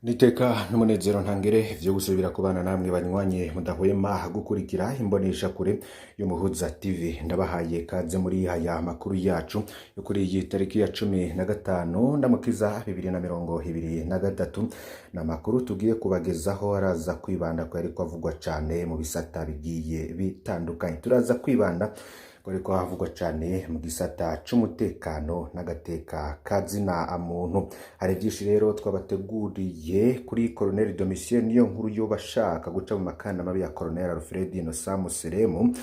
Niteka n'umunezero ntangere vyo gusubira kubana namwe banywanye mudahwema gukurikira imbonesha kure y'Umuhuza TV. Ndabahaye kaze muri aya makuru yacu yo kuri iyi tariki ya 15 Ndamukiza 2023. Ni amakuru tugiye kubagezaho araza kwibanda ku yariko avugwa cane mu bisata bigiye bitandukanye. Turaza kwibanda ko havugwa cane mu gisata c'umutekano n'agateka kazina muntu. Hari vyinshi rero twabateguriye kuri Colonel Domitien Niyo Nkuru yoba ashaka guca mu makanda mabi ya Colonel Alfred Innocent Museremu.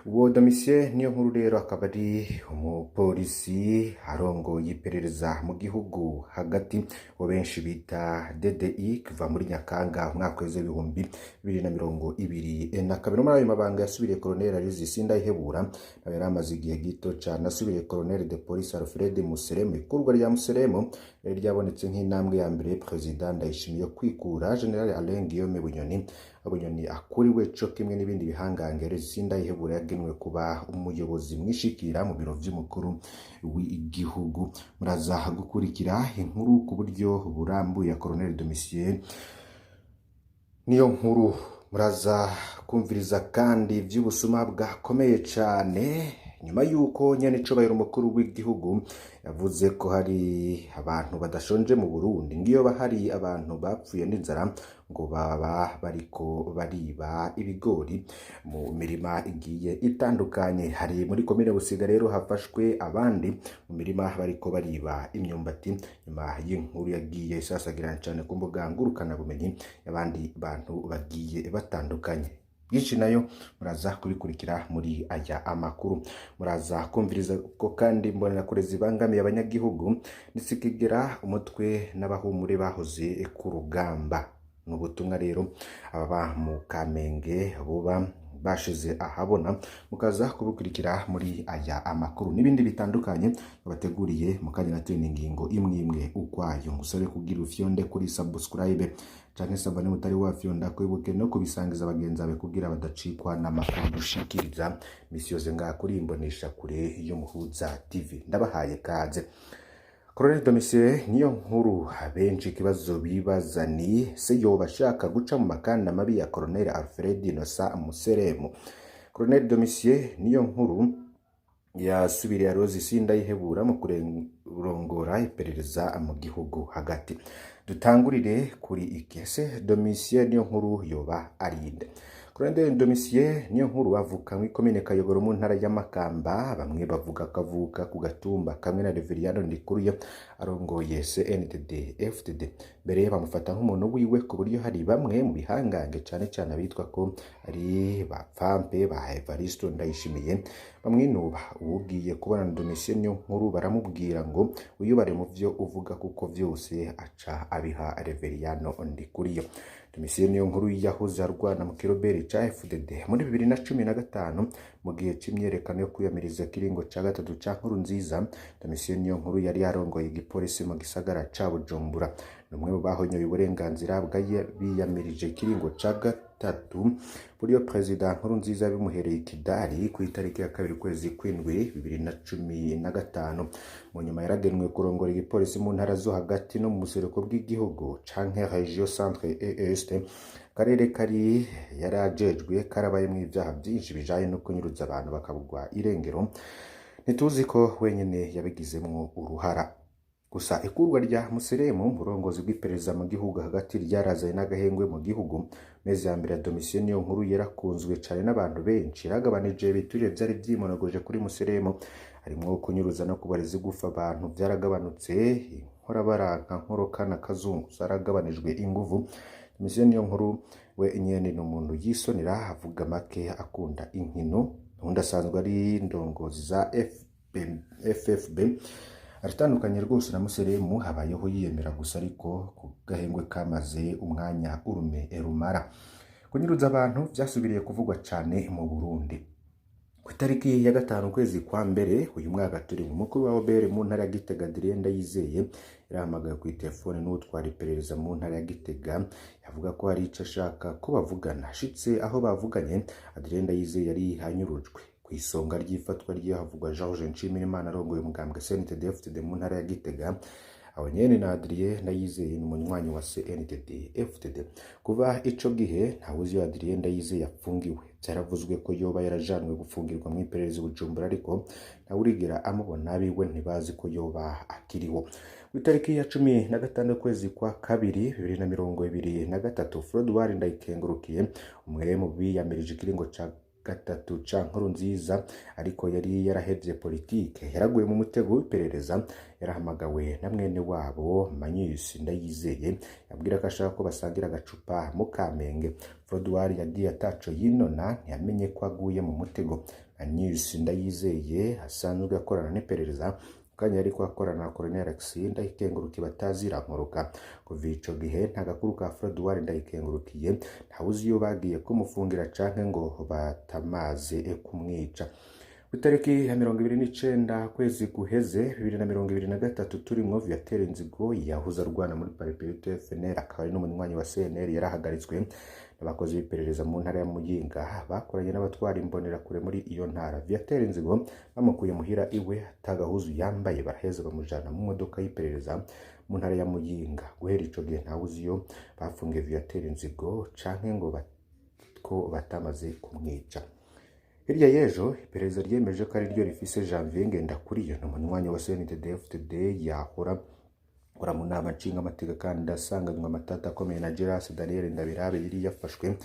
Uwo Domitien Niyo Nkuru rero akaba ari umupolisi arongoye iperereza mu gihugu hagati, uwo benshi bita DDI, kuva muri Nyakanga umwaka w'2022. Muri ayo mabanga yasubiriye Colonel Aloys Sindayihebura, nawe yari amaze igihe gito cane asubiriye Colonel de Police Alfred Museremu. Ikurwa rya Museremu ryari ryabonetse nk'intambwe ya mbere Perezida Ndayishimiye yo kwikura General Alain Guillaume Bunyoni. Bunyoni akuriwe co kimwe n'ibindi bihangange, Aloys Sindayihebura yagenwe kuba umuyobozi mwishikira mu biro vy'umukuru w'igihugu. Muraza gukurikira inkuru ku buryo burambuye ya Colonel Domitien Niyo Nkuru. Muraza kumviriza kandi ivy'ubusuma bwakomeye cane nyuma y'uko nyene icubahiro umukuru w'igihugu yavuze ko hari abantu badashonje mu Burundi, ngiyo bahari abantu bapfuye n'inzara ngo baba bariko bariba ibigori mu mirima igiye itandukanye. Hari muri komine Busiga rero hafashwe abandi mu mirima bariko bariba imyumbati, nyuma y'inkuru yagiye isasagirana cane ku mbuga ngurukanabumenyi y'abandi bantu bagiye batandukanye. Byinshi nayo muraza kubikurikira muri aya amakuru. Muraza kumviriza ko kandi imbonerakure zibangamiye abanyagihugu nisikigera umutwe n'abahumure bahoze ku rugamba. Ni ubutumwa rero ababa mu Kamenge buba bashize ahabona, mukaza kubukurikira muri aya amakuru n'ibindi bitandukanye babateguriye mu kanya gato. Ingingo imwe imwe ukwayo, ngusabe kugira ufyonde kuri subscribe canke s'abonner mutari wafyonda, kwibuke no kubisangiza bagenzi bawe kugira badacikwa n'amakuru dushikiriza misi yose ngaha kuri imbonesha kure y'Umuhuza TV. Ndabahaye kaze. Colonel Domitien Niyo Nkuru, abenshi ikibazo bibaza ni se yoba ashaka guca mu makanda mabi ya Colonel Alfred Innocent Museremu. Colonel Domitien Niyo Nkuru yasubiriye Aloys Sindayihebura mu kurongora iperereza mu gihugu hagati. Dutangurire kuri iki: ese Domitien Niyo Nkuru yoba arinde? Colonel Domitien Niyo Nkuru avuka muri komine Kayogoro mu ntara ya Makamba. Bamwe bavuga ko avuka ku gatumba kamwe na Reveriyano Ndikuruye arongoye CNDD FDD. Mbere bamufata nk'umuntu wiwe, ku buryo hari bamwe mu bihangange, cane cane abitwa ko ari ba Pfampe ba Evaristo Ndayishimiye, bamwinuba. Uwugiye kubona Domitien Niyo Nkuru baramubwira ngo wiyubare mu vyo uvuga, kuko vyose aca abiha Reveriyano Ndikuriyo. Domitien Niyo Nkuru yahoze arwana mu kiroberi ca FDD. Muri 2015, mu gihe c'imyiyerekano yo kwiyamiriza kiringo ca gatatu ca Nkurunziza, Domitien Niyo Nkuru yari yarongoye igipolisi mu gisagara ca Bujumbura. Ni umwe mu bahonyoye uburenganzira bw'abiyamirije kiringo ca gatatu, buryo Perezida Nkurunziza bimuhereye ikidari ku itariki ya 2 ukwezi kw'indwi 2015. Mu nyuma yaragenwe kurongora igipolisi mu ntara zo hagati no mu buseruko bw'igihugu, canke Région Centre et Est. Akarere kari yarajejwe karabayemwo ivyaha vyinshi bijanye no kunyuruza abantu bakabugwa irengero. Ntituzi ko wenyene yabigizemwo uruhara. Gusa ikurwa rya Museremu mu burongozi bw'iperereza mu gihugu hagati ryarazanye n'agahengwe mu gihugu. Mezi ya mbere ya Domitien Niyo Nkuru yarakunzwe cane n'abantu benshi, yaragabanije ibiturire vyari vyimonogoje kuri Museremu, harimwo kunyuruza no kubareza igufa abantu vyaragabanutse, inkorabaranka nkoroka na kazungu zaragabanijwe inguvu. Domitien Niyo Nkuru we nyene ni umuntu yisonera, avuga make, akunda inkino. Undi asanzwe ari indongozi za FFB, aratandukanye rwose na Museremu. Habayeho yiyemera gusa, ariko ku gahengwe kamaze umwanya urume rumara. Kunyuruza abantu vyasubiriye kuvugwa cane mu Burundi. Ku itariki ya 5 ukwezi kwa mbere uyu mwaka turi, mu mukuru wa OBR mu ntara ya Gitega, Adrien Ndayizeye, yarahamagaye kuri telefone n'utwara iperereza mu ntara ya Gitega, yavuga ko hari ico ashaka ko bavugana. Ashitse aho bavuganye, Adrien Ndayizeye yari anyurujwe. Ku isonga ry'ifatwa rye havugwa Georges Nshimirimana arongoye umugambwe CNDD-FDD mu ntara ya Gitega. Aho nyene na Adrien Ndayizeye ni umunywanyi wa CNDD FDD. Kuva ico gihe ntawuzi iyo Adrien Ndayizeye yapfungiwe. Vyaravuzwe ko yoba yarajanwe gufungirwa mw'iperereza i Bujumbura, ariko ntawurigera amubona, abiwe ntibazi ko yoba akiriho. Kw'itariki ya 15 ukwezi kwa kabiri 2023, Froduard Ndayikengurukiye, umwe mu biyamirije ikiringo ca gatatu ca Nkurunziza ariko yari yarahevye politike, yaraguye mu mutego w'iperereza. Yarahamagawe na mwene wabo Magnus Ndayizeye, yabwira ko ashaka ko basangira agacupa mu Kamenge. Froduard yagiye ataco yinona, ntiyamenye ko aguye mu mutego. Magnus Ndayizeye asanzwe akorana n'iperereza, kanya yariko akorana na Colonel Alexis Ndayikengurukiye batazira nkoroka. Kuva ico gihe nta gakuru ka Froduard Ndayikengurukiye, ntawuzi iyo bagiye kumufungira canke ngo batamaze kumwica. Kw'itariki ya 29 kwezi guheze 2023 turimwo, Viateur Nzigo yahoze arwana muri Pariperitu FNL akaba ari n'umunywanyi wa CNL yarahagaritswe n'abakozi b'iperereza mu ntara ya Muyinga bakoranye n'abatwara imbonerakure muri iyo ntara. Viateur Nzigo bamukuye muhira iwe atagahuzu yambaye, baraheza bamujana mu modoka y'iperereza mu ntara ya Muyinga. Guhera ico gihe ntawuzi iyo bafungiye Viateur Nzigo canke ngo ko batamaze kumwica. Hirya y'ejo iperereza ryemeje ko ari ryo rifise Janvier Ngendakuriyo, ni umunywanyi wa CNDD-FDD yahora akora mu nama nshingamateka kandi asanganywe amatata akomeye na Geras Daniel Ndabirabe, yari yafashwe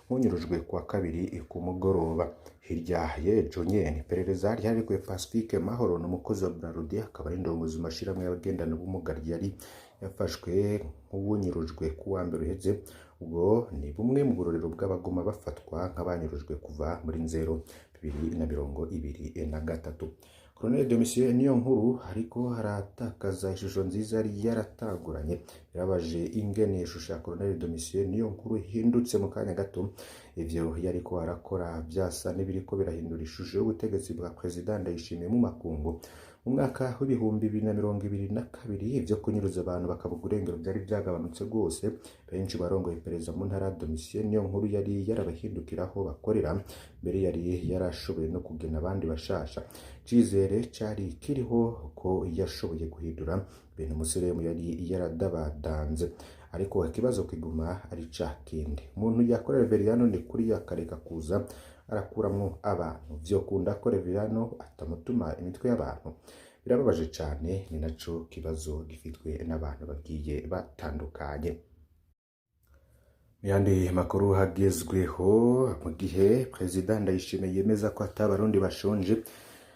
nk'unyurujwe kuwa kabiri ku mugoroba. Hirya y'ejo nyene iperereza ryarekuye Pacifique Mahoro, ni umukozi wa Brarudi akaba ari indongozi mu mashirahamwe y'abagendana ubumuga, yari yafashwe nk'uwunyurujwe kuwa mbere uheze. Ubwo ni bumwe mu burorero bw'abaguma bafatwa nk'abanyurujwe kuva muri Nzero 2023. Colonel Domitien Niyonkuru ariko aratakaza ishusho nziza yari yaratanguranye. Birabaje ingene ishusho ya Colonel Domitien Niyonkuru ihindutse mu kanya gato. Ivyo yariko arakora vyasa n'ibiriko birahindura ishusho y'ubutegetsi bwa Perezida Ndayishimiye mu makungu. Mu mwaka w'2022 ivyo kunyuruza abantu bakabuga urengero vyari vyagabanutse rwose. Benshi barongoye iperereza mu ntara Domitien Niyonkuru yari yarabahindukiraho bakorera, mbere yari yarashoboye no kugena abandi bashasha. Icizere cari kiriho ko yashoboye guhindura ibintu Museremu yari yaradabadanze, ariko ikibazo kiguma ari ca kindi. Umuntu yakorera Reveriyano ni kuri akareka kuza arakuramwo abantu, vyokunda ko Reveriyano atamutuma imitwe y'abantu. Birababaje cane, ni naco kibazo gifitwe n'abantu bagiye batandukanye. Yandi makuru hagezweho, mu gihe Perezida Ndayishimiye yemeza ko ata Barundi bashonje,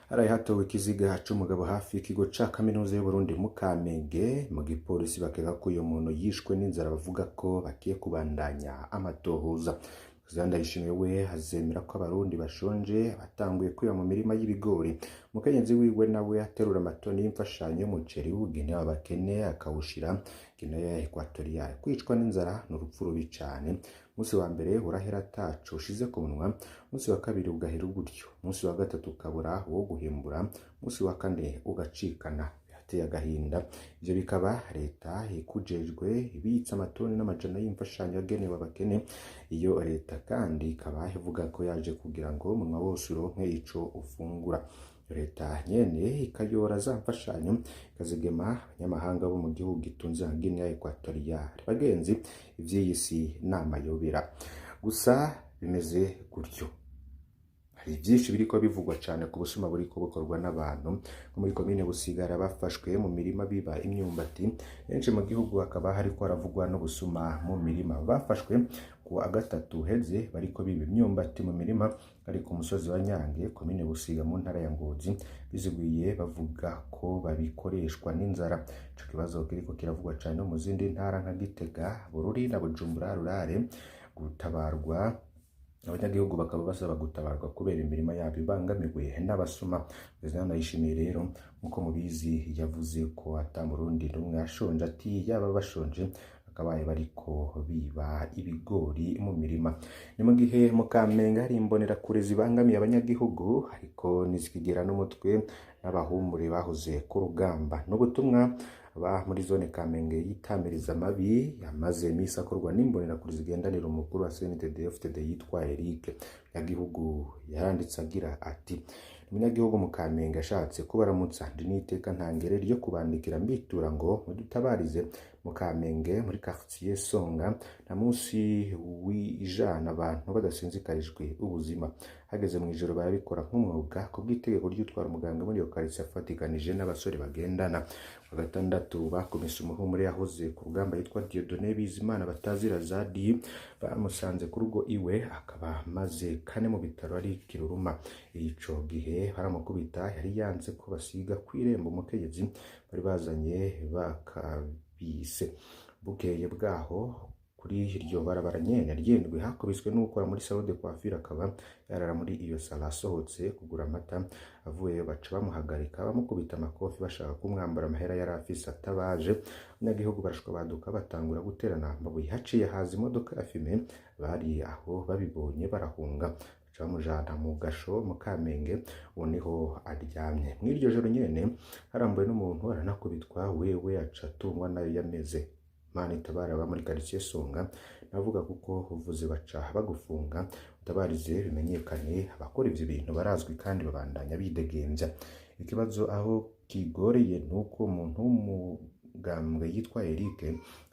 haraye hatowe ikiziga c'umugabo hafi y'ikigo ca kaminuza y'Uburundi mu Kamenge. Mu gipolisi bakeka ko uyo muntu yishwe n'inzara, bavuga ko bagiye kubandanya amatohoza. Perezida Ndayishimiye we azemera ko Abarundi bashonje, batanguye kwiba mu mirima y'ibigori. Umukenyezi wiwe nawe aterura amatoni y'imfashanyo y'umuceri w'ugenewe abakene akawushira Guinea Equatoriale. Kwicwa n'inzara ni urupfu rubi cane. Umunsi wa mbere urahera ataco ushize ku munwa, umunsi wa kabiri ugahera gutyo, umunsi wa gatatu ukabura uwo guhimbura, umunsi wa kane ugacikana. Birateye agahinda. Ivyo bikaba leta ikujejwe ibitsa amatoni n'amajana y'imfashanyo yagenewe abakene. Iyo leta kandi ikaba ivuga ko yaje kugira ngo umunwa wose uronke ico ufungura. Leta nyene ikayora za mfashanyo ikazigema abanyamahanga bo mu gihugu gitunze nka Guinea Equatoriale. Bagenzi, ivy'iyi si ni amayobera, gusa bimeze gutyo. Hari byinshi biriko bivugwa cane ku busuma buriko bukorwa n'abantu nko muri komine Busigara bafashwe mu mirima biba imyumbati. Henshi mu gihugu hakaba hariko haravugwa n'ubusuma mu mirima. Bafashwe ku wa gatatu uheze bariko biba imyumbati mu mirima ari ku musozi wa Nyange, komine Busiga, mu ntara ya Ngozi. Biziguye bavuga ko babikoreshwa n'inzara. Ico kibazo kiriko kiravugwa cane no mu zindi ntara nka Gitega, Bururi na Bujumbura rurare. Gutabarwa, abanyagihugu bakaba basaba gutabarwa kubera imirima yabo ibangamiwe n'abasuma. Perezida Ndayishimiye rero, nk'uko mubizi, yavuze ko ata Murundi n'umwe ashonje, ati yaba bashonje bakabaye bariko biba ibigori mu mirima. Ni mu gihe mu Kamenge hari imbonerakure zibangamiye abanyagihugu, ariko ntizikigera n'umutwe n'abahumure bahoze ku rugamba. N'ubutumwa ba muri zone Kamenge yitamiriza amabi yamaze iminsi akorwa n'imbonerakure zigendanira umukuru wa CNDD-FDD yitwa Eric. Nyagihugu yaranditse agira ati: Umunyagihugu mu Kamenge ashatse kubaramutsa, ndi n'iteka ntangere ryo kubandikira mbitura ngo mudutabarize mu Kamenge muri quartier Songa na munsi w'ijana abantu badasinzikarijwe ubuzima. Hageze mu ijoro barabikora nk'umwuga kubw'itegeko ry'utwara umuganga muri iyo quartier afatikanije n'abasore bagendana. Wa gatandatu bakubise umuhumure yahoze ku rugamba yitwa Dieudonné Bizimana batazira Zadi, bamusanze ku rugo iwe akaba amaze kane mu bitaro ari Kiruruma. Ico gihe baramukubita, yari yanze ko basiga kw'irembo umukenyezi bari bazanye bakabise. Bukeye bwaho kuri iryo barabara nyene ry'indwi hakubiswe n'ukora muri salon de coiffure, akaba yarara muri iyo sala asohotse kugura amata, avuyeyo baca bamuhagarika bamukubita amakofi bashaka kumwambura amahera yari afise atabaje. Abanyagihugu barashwa baduka batangura guterana amabuye, haciye haza imodoka ya fime, bari aho babibonye barahunga, baca bamujana mu gasho mu Kamenge, ubu niho aryamye. Mw'iryo joro nyene harambuwe n'umuntu aranakubitwa, wewe aca atungwa nayo yameze. Imana itabara aba muri quartier Songa, navuga kuko uvuze baca bagufunga, utabarize bimenyekane, abakora ivyo bintu barazwi kandi babandanya bidegemvya. Ikibazo aho kigoreye nuko umuntu w'umugambwe yitwa Eric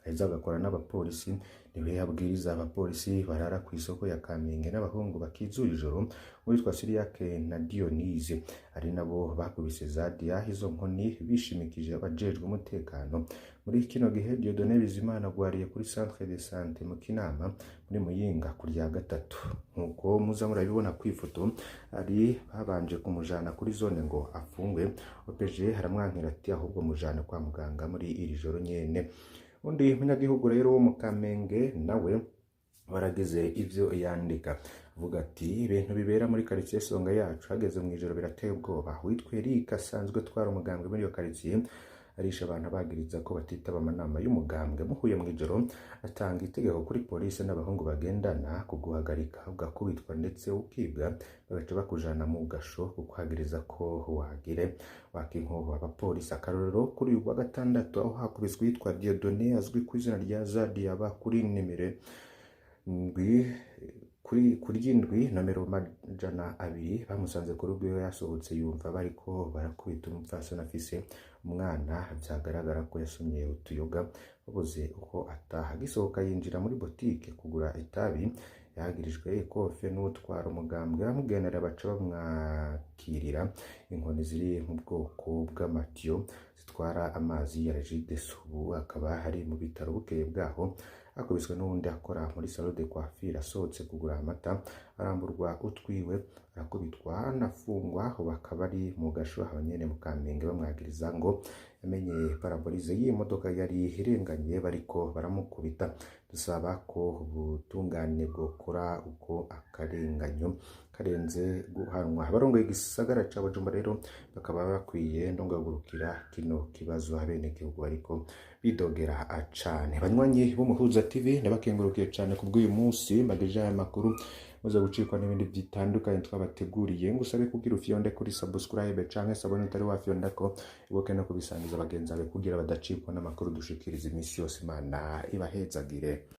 aheza agakora n'abapolisi, niwe yabwiriza abapolisi barara ku isoko ya Kamenge n'abahungu bakizura ijoro, uwitwa Siriake na Dionise ari nabo bakubise Zadia izo nkoni bishimikije abajejwe umutekano. Muri kino gihe Dieudonné Bizimana agwariye kuri centre de santé mu Kinama muri Muyinga ku rya gatatu, nkuko muza murabibona ku ifoto. Ari babanje kumujana kuri zone ngo afungwe, OPG aramwankira ati ahubwo mujana kwa muganga muri iri joro nyene. Undi munyagihugu rero wo mu Kamenge nawe baragize ivyo yandika avuga ati ibintu bibera muri quartier Songa yacu hageze mu ijoro birateye ubwoba. Witwa Eric asanzwe atwara umugambwe muri iyo quartier arisha abantu abagiriza ko batitaba amanama y'umugambwe. Muhuye mu ijoro atanga itegeko kuri polisi n'abahungu bagendana kuguhagarika, ugakubitwa ndetse ukibwa, bagaca bakujana mu gasho kukwagiriza ko wagire wakinkoho abapolisi. Akarorero kuri uyu wa gatandatu aho hakubiswe yitwa Dieudonné azwi ku izina rya Zadi, aba kuri nimero ndwi kuri ry'indwi nomero 200, bamusanze ku rugo iwe yasohotse yumva bariko barakubita umupfasoni afise umwana, vyagaragara ko yasomye utuyoga, babuze uko ataha. Agisohoka yinjira muri botike kugura itabi, yagirijwe ikofe n'utwara umugambwe amugenera, baca bamwakirira inkoni ziri mu bwoko bw'amatiyo zitwara amazi ya Regideso. Ubu akaba ari mu bitaro. Bukeye bwaho akubiswe n'uwundi akora muri salon de coiffure asohotse kugura amata, aramburwa utwiwe, arakubitwa anafungwa, ubu akaba ari mu gasho abanyene mu Kamenge, bamwagiriza ngo yamenye parabolize y'iyi modoka yari irenganye bariko baramukubita. Dusaba ko ubutungane bwokora uko akarenganyo karenze guhanwa. Abarongoye igisagara ca Bujumbura rero bakaba bakwiye no guhagurukira kino kibazo abenegihugu bariko bidogera cane. Banywanyi b'Umuhuza TV, ndabakengurukiye cane kubw'uyu munsi mbagejeje aya makuru. Muze gucikwa n'ibindi bitandukanye twabateguriye, ngusabe kugira ufyonde kuri subscribe canke sabone utari wafyondako, ibuke no kubisangiza bagenzi bawe kugira badacikwa n'amakuru dushikiriza iminsi yose. Imana ibahezagire.